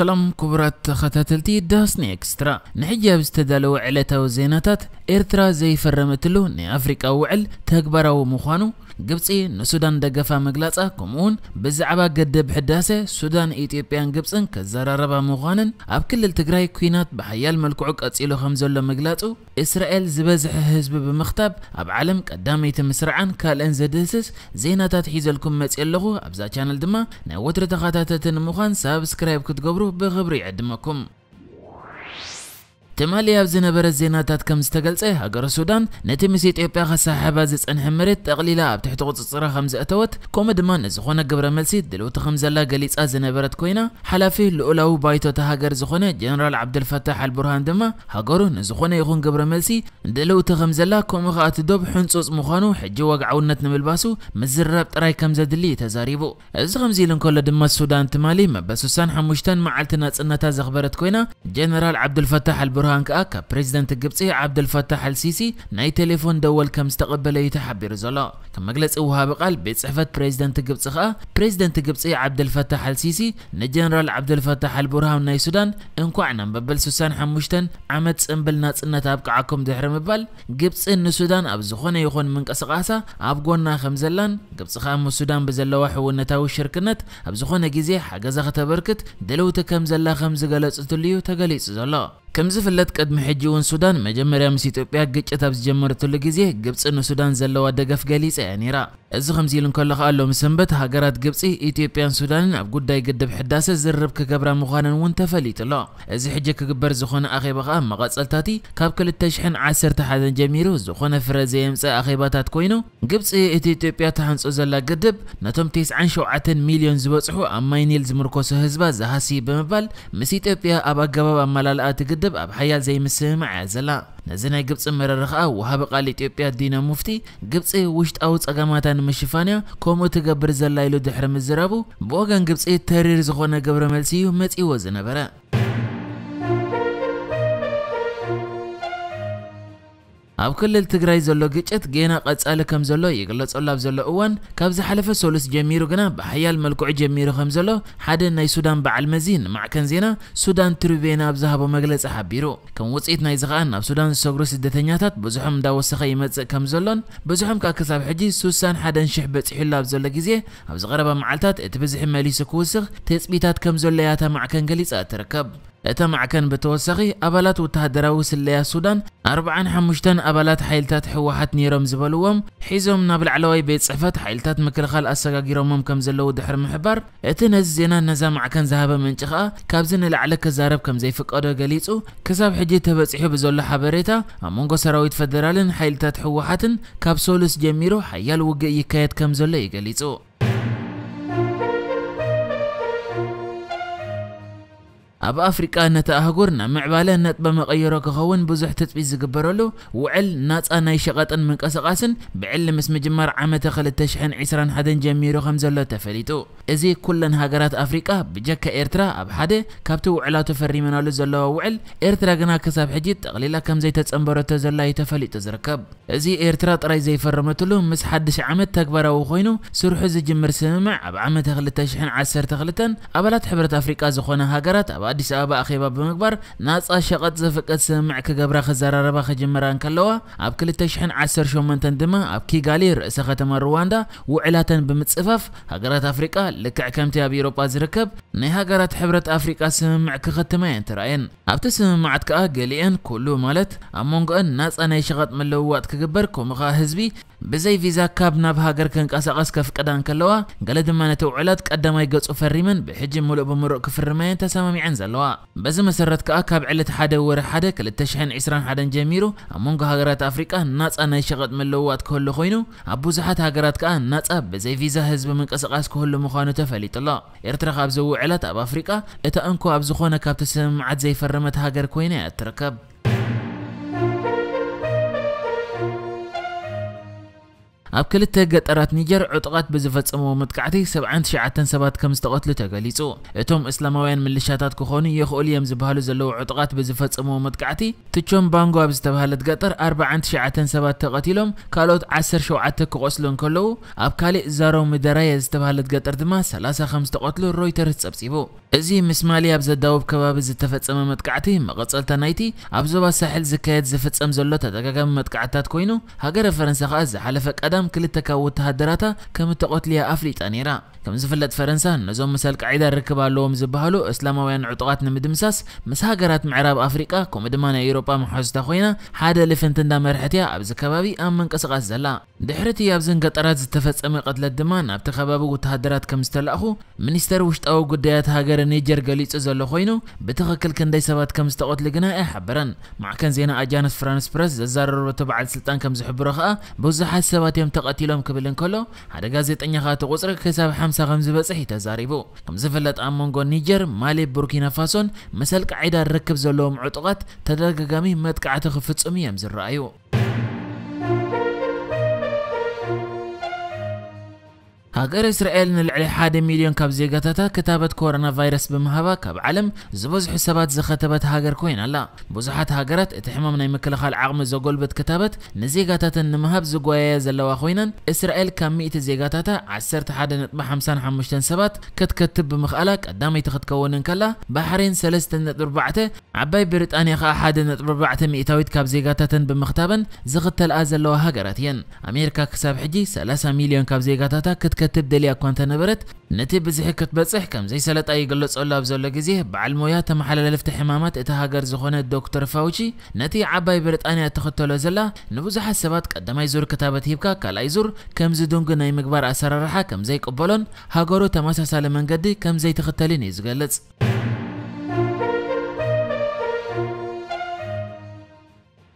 ሰላም ክቡራት ተኸታተልቲ ዳስኒ ኤክስትራ፣ ንሕጂ ኣብ ዝተዳለወ ዕለታዊ ዜናታት፣ ኤርትራ ዘይፈረመትሉ ናይ ኣፍሪቃ ውዕል ተግባራዊ ምዃኑ፣ ግብጺ ንሱዳን ደገፋ ምግላጻ፣ ከምኡውን ብዛዕባ ገደብ ሕዳሰ ሱዳን፣ ኢትዮጵያን ግብጽን ከዘራረባ ምዃንን፣ ኣብ ክልል ትግራይ ኲናት ብሓያል መልክዑ ቀጺሉ ከም ዘሎ ምግላጹ፣ እስራኤል ዝበዝሐ ህዝቢ ብምኽታብ ኣብ ዓለም ቀዳመይቲ ምስራዓን ካልእን ዘድህስስ ዜናታት ሒዘልኩም መጽየ ኣለኹ። ኣብዛ ቻነል ድማ ናይ ወትሪ ተኸታተልቲ ንምዃን ሳብስክራይብ ክትገብሩ ብኽብሪ ይዕድመኩም። ትማሊ ኣብ ዝነበረ ዜናታት ከም ዝተገልጸ፣ ሃገረ ሱዳን ነቲ ምስ ኢትዮጵያ ከሰሓሕባ ዝጸንሐ መሬት ጠቕሊላ ኣብ ትሕቲ ቁጽጽራ ከም ዘእተወት፣ ከምኡ ድማ ንዝኾነ ግብረ መልሲ ድልውቲ ከም ዘላ ገሊጻ ዝነበረት ኮይና፣ ሓላፊ ልኡላዊ ባይቶ እታ ሃገር ዝኾነ ጀነራል ዓብደልፈታሕ ኣልቡርሃን ድማ፣ ሃገሩ ንዝኾነ ይኹን ግብረ መልሲ ድልውቲ ከም ዘላ፣ ከምኡ ከኣ እቲ ዶብ ሕንጹጽ ምዃኑ፣ ሕጂ ወግዓውነት ንምልባሱ ምዝርራብ ጥራይ ከም ዘድሊ እዩ ተዛሪቡ። እዚ ከምዚ ኢሉ እንከሎ ድማ፣ ሱዳን ትማሊ መበል ሱሳን ሓሙሽተን መዓልቲ ናጽነታ ዘኽበረት ኮይና፣ ጀነራል ዓብዱልፈታሕ ኣልቡርሃን ከኣ ካብ ፕሬዚደንት ግብጺ ዓብዱልፈታሕ ኣልሲሲ ናይ ቴሌፎን ደወል ከም ዝተቐበለ እዩ ተሓቢሩ ዘሎ። ከም መግለጺ ወሃቢ ቃል ቤት ጽሕፈት ፕሬዚደንት ግብጺ ከኣ፣ ፕሬዚደንት ግብጺ ዓብዱልፈታሕ ኣልሲሲ ንጀነራል ዓብዱልፈታሕ ኣልቡርሃን ናይ ሱዳን እንኳዕ ናብ መበል ሱሳን ሓሙሽተን ዓመት ጽንብል ናጽነት ኣብቅዓኩም ድሕሪ ምባል፣ ግብጺ ንሱዳን ኣብ ዝኾነ ይኹን ምንቅስቓሳ ኣብ ጎና ከም ዘላን፣ ግብጺ ከኣ ምስ ሱዳን ብዘለዋ ሕውነታዊ ሽርክነት ኣብ ዝኾነ ግዜ ሓገዛ ከተበርክት ድልውቲ ከም ዘላ ከም ዝገለጽትሉ እዩ ተገሊጹ ዘሎ። ከም ዝፍለጥ፣ ቅድሚ ሕጂ እውን ሱዳን መጀመርያ ምስ ኢትዮጵያ ግጭት ኣብ ዝጀመረትሉ ግዜ፣ ግብጺ ንሱዳን ዘለዋ ደገፍ ገሊጻ እያ ነይራ። እዚ ከምዚ ኢሉ እንከሎ ከኣ፣ ሎሚ ሰንበት ሃገራት ግብጺ፣ ኢትዮጵያን ሱዳንን ኣብ ጉዳይ ግድብ ሕዳሰ ዝርርብ ክገብራ ምዃነን እውን ተፈሊጡ ኣሎ። እዚ ሕጂ ክግበር ዝኾነ ኣኼባ ከኣ መቐጸልታቲ ካብ ክልተ ሽሕን ዓሰርተ ሓደን ጀሚሩ ዝኾነ ፍረ ዘየምጽእ ኣኼባታት ኮይኑ፣ ግብጺ እቲ ኢትዮጵያ ትሃንጾ ዘላ ግድብ ነቶም ተስዓን ሸውዓተን ሚልዮን ዝበጽሑ ኣብ ማይ ኒል ዝምርኮሱ ህዝባ ዝሃሲ ብምባል፣ ምስ ኢትዮጵያ ኣብ ኣገባብ ኣመላልኣ እቲ ግድብ ኣብ ሓያል ዘይምስምማዕ እያ ዘላ። ነዚ ናይ ግብጺ መረረ ከኣ ወሃቢ ቃል ኢትዮጵያ ዲና ሙፍቲ፣ ግብጺ ውሽጣዊ ጸገማታ ንምሽፋን እያ ከምኡ ትገብር ዘላ ኢሉ ድሕሪ ምዝራቡ፣ ብወገን ግብጺ ተሪር ዝኾነ ግብረ መልሲ እዩ መጺዎ ዝነበረ። ኣብ ክልል ትግራይ ዘሎ ግጭት ጌና ቀጻሊ ከም ዘሎ ይግለጸሉ ኣብ ዘሎ እዋን፣ ካብ ዝሓለፈ ሰሉስ ጀሚሩ ግና ብሓያል መልክዑ ጀሚሩ ከም ዘሎ ሓደ ናይ ሱዳን በዓል መዚ ንማዕከን ዜና ሱዳን ትሪቡን ኣብ ዝሃቦ መግለጺ ሓቢሩ። ከም ውጽኢት ናይዚ ከኣ፣ ናብ ሱዳን ዝሰግሩ ስደተኛታት ብዙሖም እንዳወሰኸ ይመጽእ ከም ዘሎን፣ ብዙሖም ከኣ ክሳብ ሕጂ ሱሳን ሓደን ሽሕ በጺሑሉ ኣብ ዘሎ ግዜ፣ ኣብዚ ቀረባ መዓልታት እቲ ብዝሒ መሊሱ ክውስኽ ትጽቢታት ከም ዘሎ እያ እታ ማዕከን ገሊጻ ትርከብ። እታ ማዕከን ብተወሳኺ፣ ኣባላት ወተሃደራዊ ስለያ ሱዳን ኣርብዓን ሓሙሽተን ኣባላት ሓይልታት ህወሓት ነይሮም ዝበልዎም ሒዞም ናብ ላዕለዋይ ቤት ጽሕፈት ሓይልታት ምክልኻል ኣሰጋጊሮሞም ከም ዘለዉ ድሕሪ ምሕባር፣ እቲ ነዚ ዜና ነዛ ማዕከን ዝሃበ ምንጪ ከኣ፣ ካብዚ ንላዕሊ ክዛረብ ከም ዘይፍቀዶ ገሊጹ፣ ክሳብ ሕጂ ተበጺሑ ብዘሎ ሓበሬታ፣ ኣብ መንጎ ሰራዊት ፈደራልን ሓይልታት ህወሓትን ካብ ሶሉስ ጀሚሩ ሓያል ውግእ ይካየድ ከም ዘሎ እዩ ገሊጹ። ኣብ ኣፍሪቃ፣ ነቲ ኣህጉር ናብ ምዕባለ ነጥበ መቐየሮ ክኸውን ብዙሕ ትጽቢት ዝግበረሉ ውዕል ናጻ ናይ ሸቐጥን ምንቅስቓስን ብዕሊ ምስ ምጅማር ዓመተ ክልተ ሽሕን ዕስራን ሓደን ጀሚሩ ከም ዘሎ ተፈሊጡ። እዚ ኩለን ሃገራት ኣፍሪቃ ብጀካ ኤርትራ ኣብ ሓደ ካብቲ ውዕላቱ ፈሪመናሉ ዘለዋ ውዕል፣ ኤርትራ ግና ክሳብ ሕጂ ጠቕሊላ ከም ዘይተጸንበረቶ ዘላ እዩ ተፈሊጡ ዝርከብ። እዚ ኤርትራ ጥራይ ዘይፈረመትሉ ምስ ሓድሽ ዓመት ተግባራዊ ኮይኑ ስርሑ ዝጅምር ስምምዕ፣ ኣብ ዓመተ ክልተ ሽሕን ዓሰርተ ክልተን ኣባላት ሕብረት ኣፍሪቃ ዝኾነ ሃገራት ኣብ ኣዲስ ኣበባ ኣኼባ ብምግባር ናጻ ሸቐጥ ዘፍቅድ ስምምዕ ክገብራ ክዘራረባ ክጅምራ እንከለዋ፣ ኣብ ክልተ ሽሕን ዓሰርተ ሸሞንተን ድማ ኣብ ኪጋሊ ርእሰ ከተማ ሩዋንዳ ውዕላተን ብምጽፋፍ፣ ሃገራት ኣፍሪቃ ልክዕ ከምቲ ኣብ ኤውሮጳ ዝርከብ ናይ ሃገራት ሕብረት ኣፍሪቃ ስምምዕ ክኽትማ እየን ተራእየን። ኣብቲ ስምምዓት ከኣ ገሊአን፣ ኩሉ ማለት ኣብ መንጎአን ናጻ ናይ ሸቐጥ ምልውዋጥ ክግበር፣ ከምኡ ከኣ ህዝቢ ብዘይ ቪዛ ካብ ናብ ሃገር ክንቀሳቐስ ከፍቅዳ እንከለዋ፣ ገለ ድማ ነቲ ውዕላት ቀዳማይ ገጹ ፈሪመን ብሕጂ ምሉእ ብምሉእ ክፍርማ እየን ተሰማሚዐን ዘለዋ። በዚ መሰረት ከኣ ካብ ዕለት ሓደ ወርሒ ሓደ ክልተ ሽሕን ዕስራን ሓደን ጀሚሩ ኣብ መንጎ ሃገራት ኣፍሪቃ ናጻ ናይ ሸቐጥ ምልውዋጥ ክህሉ ኮይኑ፣ ኣብ ብዙሓት ሃገራት ከኣ ናጻ ብዘይ ቪዛ ህዝቢ ምንቅስቓስ ክህሉ ምዃኑ ተፈሊጡ ኣሎ። ኤርትራ ካብዚ ውዕላት ኣብ ኣፍሪቃ እታ እንኮ ኣብ ዝኾነ ካብቲ ስምምዓት ዘይፈረመት ሃገር ኮይና እያ እትርከብ። ኣብ ክልተ ገጠራት ኒጀር ዕጡቓት ብዝፈጸምዎ መጥቃዕቲ ሰብዓን ትሽዓተን ሰባት ከም ዝተቐትሉ ተገሊጹ። እቶም እስላማውያን ምልሻታት ክኾኑ ይኽእሉ እዮም ዝበሃሉ ዘለዉ ዕጡቓት ብዝፈጸምዎ መጥቃዕቲ፣ ትቾምባንጎ ኣብ ዝተባህለት ገጠር ኣርብዓን ትሽዓተን ሰባት ተቐቲሎም፣ ካልኦት ዓሰርተ ሸውዓተ ክቖስሉ እንከለዉ፣ ኣብ ካሊእ ዛሮ ምደራየ ዝተባህለት ገጠር ድማ ሰላሳ ከም ዝተቐትሉ ሮይተርስ ጸብጺቡ። እዚ ምስ ማሊ ኣብ ዘዳውብ ከባቢ ዝተፈጸመ መጥቃዕቲ መቐጸልታ ናይቲ ኣብ ዞባ ሳሕል ዝካየድ ዝፍጸም ዘሎ ተደጋጋሚ መጥቃዕትታት ኮይኑ፣ ሃገረ ፈረንሳ ከኣ ዝሓለፈ ቀዳም ክልተ ካብ ወተሃደራታ ከም እተቐትልያ ኣፍሊጣ ነይራ። ከም ዝፍለጥ፣ ፈረንሳ ነዞም ምስ ኣልቃዒዳ ርክብ ኣለዎም ዝበሃሉ እስላማውያን ዕጡቓት ንምድምሳስ ምስ ሃገራት ምዕራብ ኣፍሪቃ ከምኡ ድማ ናይ ኤውሮጳ መሓዙታ ኮይና ሓደ ልፍንቲ እንዳመርሐት እያ ኣብዚ ከባቢ ኣብ ምንቅስቓስ ዘላ። ድሕሪ እቲ ኣብዘን ገጠራት ዝተፈጸመ ቅትለት ድማ ናብቲ ከባቢ ወተሃደራት ከም ዝተላእኹ ሚኒስተር ውሽጣዊ ጉዳያት ሃገረ ኒጀር ገሊጹ ዘሎ ኮይኑ፣ ብትኽክል ክንደይ ሰባት ከም ዝተቐትሉ ግና ኣይሓበረን። ማዕከን ዜና ኣጃንስ ፍራንስ ፕረስ ዘዛረበቶ በዓል ስልጣን ከም ዝሕብሮ ከኣ ብዙሓት ሰባት እዮም ተቐቲሎም ክብል እንከሎ፣ ሓደ ጋዜጠኛ ከኣ እቲ ቁጽሪ ክሳብ ሓምሳ ከም ዝበጽሕ እዩ ተዛሪቡ። ከም ዝፍለጥ ኣብ መንጎ ኒጀር፣ ማሊ፣ ቡርኪና ፋሶን ምስ ኣልቃዒዳ ርክብ ዘለዎም ዕጡቓት ተደጋጋሚ መጥቃዕቲ ክፍጽሙ እዮም ዝረኣዩ። ሃገር እስራኤል ንልዕሊ ሓደ ሚልዮን ካብ ዜጋታታ ክታበት ኮሮና ቫይረስ ብምሃባ ካብ ዓለም ዝበዝሑ ሰባት ዝኸተበት ሃገር ኮይና ኣላ። ብዙሓት ሃገራት እቲ ሕማም ናይ ምክልኻል ዓቕሚ ዘጎልበት ክታበት ንዜጋታተን ንምሃብ ዝጓየያ ዘለዋ ኮይነን፣ እስራኤል ካብ ሚእቲ ዜጋታታ ዓሰርተ ሓደ ነጥቢ ሓምሳን ሓሙሽተን ሰባት ክትከትብ ብምኽኣላ ቀዳመይቲ ክትከውን እንከላ፣ ባሕሬን ሰለስተ ነጥቢ ኣርባዕተ፣ ዓባይ ብሪጣንያ ከኣ ሓደ ነጥቢ ኣርባዕተ ሚእታዊት ካብ ዜጋታተን ብምኽታበን ዝኽተልኣ ዘለዋ ሃገራት እየን። ኣሜሪካ ክሳብ ሕጂ ሰላሳ ሚልዮን ካብ ዜጋታታ ክትከትብ ደልያ እኳ እንተነበረት፣ ነቲ ብዝሒ ክትበጽሕ ከም ዘይሰለጣ ይግለጸሉ ኣብ ዘሎ ግዜ፣ በዓል ሞያ ተመሓላለፍቲ ሕማማት እታ ሃገር ዝኾነ ዶክተር ፋውቺ፣ ነቲ ዓባይ ብሪጣንያ እትኽተሎ ዘላ ንብዙሓት ሰባት ቀዳማይ ዙር ክታበት ሂብካ ካልኣይ ዙር ከም ዝድንጉ ናይ ምግባር ኣሰራርሓ ከም ዘይቅበሎን ሃገሩ ተመሳሳሊ መንገዲ ከም ዘይትኽተልን እዩ ዝገልጽ።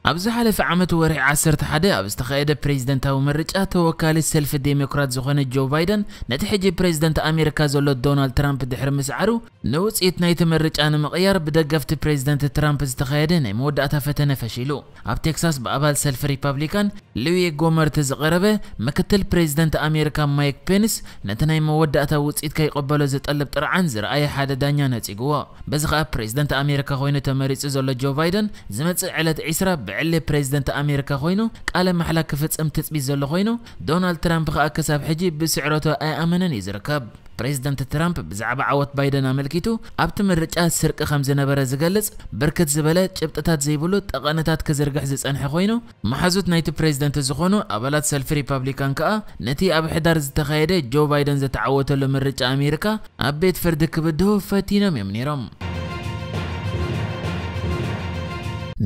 ኣብ ዝሓለፈ ዓመት ወርሒ ዓሰርተ ሓደ ኣብ ዝተኻየደ ፕሬዝደንታዊ ምርጫ፣ ተወካሊ ሰልፊ ዴሞክራት ዝኾነ ጆ ባይደን፣ ነቲ ሕጂ ፕሬዝደንት ኣሜሪካ ዘሎ ዶናልድ ትራምፕ ድሕሪ ምስዓሩ፣ ንውጽኢት ናይቲ ምርጫ ንምቕያር ብደገፍቲ ፕሬዝደንት ትራምፕ ዝተኻየደ ናይ መወዳእታ ፈተነ ፈሺሉ። ኣብ ቴክሳስ ብኣባል ሰልፊ ሪፓብሊካን ሉዊ ጎመርት ዝቐረበ፣ ምክትል ፕሬዝደንት ኣሜሪካ ማይክ ፔንስ፣ ነቲ ናይ መወዳእታ ውጽኢት ከይቕበሎ ዝጠልብ ጥርዓን ዝረኣየ ሓደ ዳኛ ነጺግዎ። በዚ ኸኣ ፕሬዝደንት ኣሜሪካ ኮይኑ ተመሪጹ ዘሎ ጆ ባይደን፣ ዝመጽእ ዕለት ዒስራ ብዕሊ ፕሬዝደንት ኣሜሪካ ኮይኑ ቃለ ማሕላ ክፍጽም ትጽቢት ዘሎ ኮይኑ፣ ዶናልድ ትራምፕ ኸኣ ክሳብ ሕጂ ብስዕረቱ ኣይኣመነን እዩ ዝርከብ። ፕሬዝደንት ትራምፕ ብዛዕባ ዓወት ባይደን ኣመልኪቱ፣ ኣብቲ ምርጫ ስርቂ ከም ዝነበረ ዝገልጽ ብርክት ዝበለ ጭብጥታት ዘይብሉ ጠቐነታት ክዝርግሕ ዝጸንሐ ኮይኑ፣ መሓዙት ናይቲ ፕሬዝደንት ዝኾኑ ኣባላት ሰልፊ ሪፓብሊካን ከኣ ነቲ ኣብ ሕዳር ዝተኻየደ ጆ ባይደን ዝተዓወተሉ ምርጫ ኣሜሪካ ኣብ ቤት ፍርዲ ክብድሁ ፈቲኖም እዮም ነይሮም።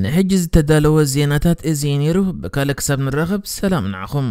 ንሕጂ ዝተዳለወ ዜናታት እዚ እዩ ነይሩ። ብካልእ ክሳብ ንራኸብ ሰላም ንዓኹም።